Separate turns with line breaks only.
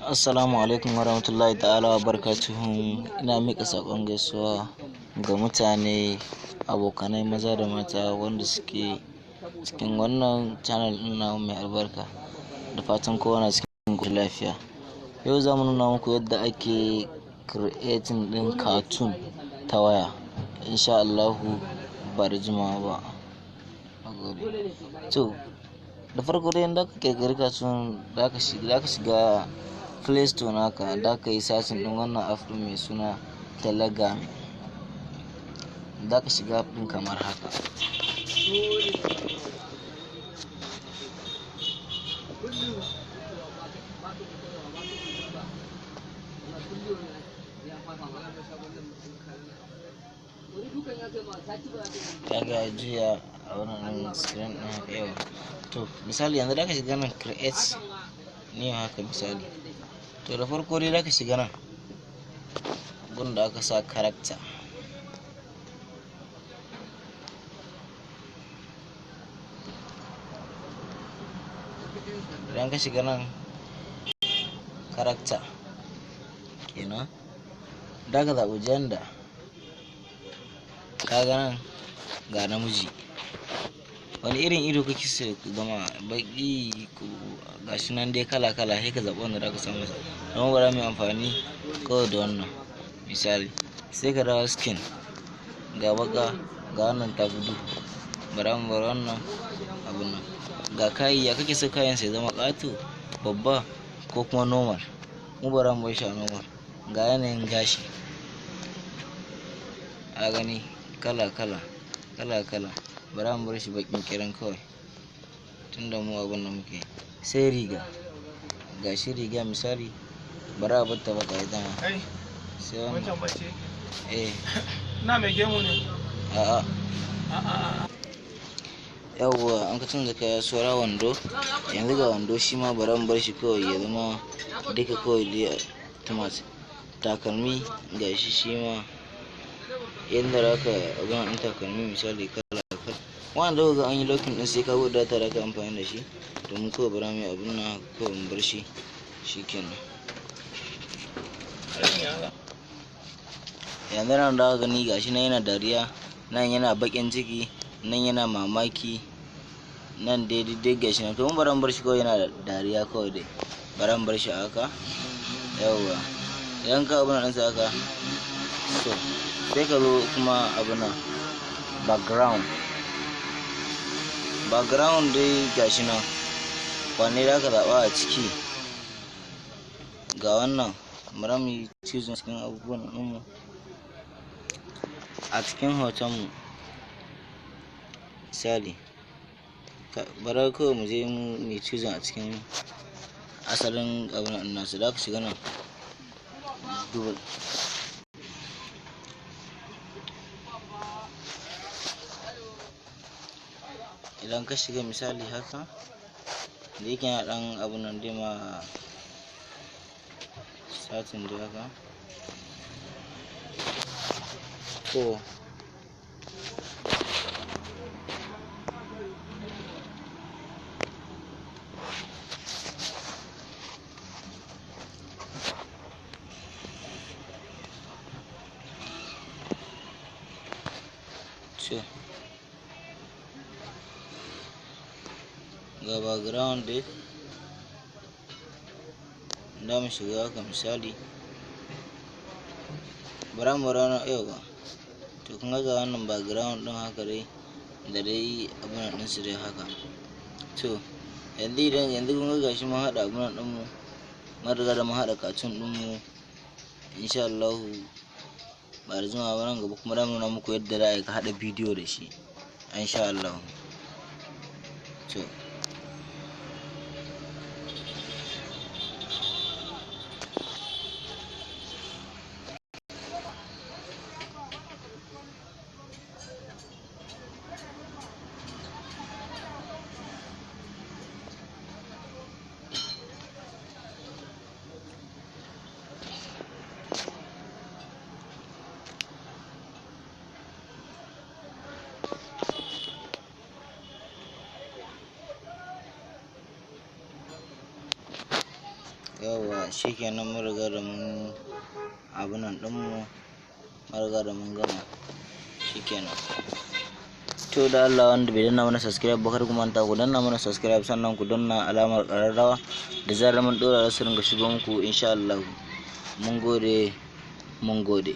Assalamu alaikum warahmatullahi ta'ala wa barakatuhu. Ina miƙa saƙon gaisuwa ga mutane, abokanai maza da mata wanda suke cikin wannan channel ɗin namu mai albarka. Da fatan kowa na cikin ƙoshin lafiya. Yau za mu nuna muku yadda ake creating ɗin cartoon ta waya. Insha Allahu ba da jimawa ba. Nagode. To, da farko dai in za ka ƙirƙiri cartoon, za ka shiga Play Store naka, za ka yi searching ɗin wannan app ɗin mai suna Telegram. Za ka shiga app ɗin kamar haka. Kaga ya juya a wannan screen ɗin haka yau. To, misali yanzu za ka shiga nan create new haka misali. To, da farko dai za ka shiga nan gun da aka sa character. Idan ka shiga nan character kenan, za ka zaɓi gender. Kaga nan ga namiji. Wani irin ido kake so ya zama, baƙi, gashi nan dai kala kala, sai ka zaɓi wanda za ka sa masa. Don bara mu yi amfani kawai da wannan misali. Sai ka dawo skin, ga baƙa, ga wannan ta fi duhu. Bara mu bar wannan abun nan. Ga kayi, ya kake so kayan sa ya zama ƙato, babba ko kuma normal. Mu bara mu bar shi a normal. Ga yanayin gashi. A gani kala kala, kala kala. Bara mu bar shi baƙin ƙirin kawai. Tunda mu abun nan muke. Sai riga. Ga shi riga misali, bara a bar ta baƙa ita ma.
Kai,
Sai wannan.
wancan bace.
Eh,
Na mai gemu ne.
a'a.
A'a.
Yawwa, an ka canza kaya saura wando. Yanzu ga wando shi ma bara mu bar shi kawai ya zama duka kawai dai tumat. Takalmi ga shi shi ma yanda za ka abun ɗin takalmi misali kala kala. Wannan da kuka ga an yi locking ɗin sai ka buɗe data za ka amfani da shi. Domin kawai bara mu yi abun nan haka kawai mu bar shi, shi kenan. Yanzu nan da aka gani gashi nan yana dariya, nan yana baƙin ciki, nan yana mamaki, nan dai duk dai gashi nan. To mu bara mu bar shi kawai yana dariya kawai dai. Bara mu bar shi a haka. Yawwa. Idan ka abun ɗinsa haka, so sai ka zo kuma abun nan background. Background dai gashi nan. Wanne za ka zaɓa a ciki? Ga wannan, bara mu yi choosing cikin abubuwan ɗinmu. A cikin hotonmu misali, bara kawai mu je mu yi choosing a cikin asalin abun nan nasu. Za ka shiga nan duba. Idan ka shiga misali haka, da yake yana ɗan abun nan dai ma satin dai haka. To, to ga background dai. Za mu shiga haka misali. Bara mu rana yauwa. To kun ga wannan background ɗin haka dai, da dai abun nan ɗinsu dai haka. To, yanzu idan yanzu kun ga gashi mun haɗa abun nan ɗinmu, mun riga da mun haɗa cartoon ɗinmu. Insha Allahu ba da jimawa ba nan gaba kuma za mu nuna muku yadda za a yi ka haɗa bidiyo da shi. Insha Allahu. To. Yawwa, shikenan, mun riga da mun abunan ɗinmu, mun riga da mun gama, shikenan. To, da Allah wanda bai danna mana subscribe ba, kar ku manta ku danna mana subscribe, sannan ku danna alamar ƙararrawa, da zarar mun ɗora za su ringa shigo muku insha Allah. Mun gode, mun gode.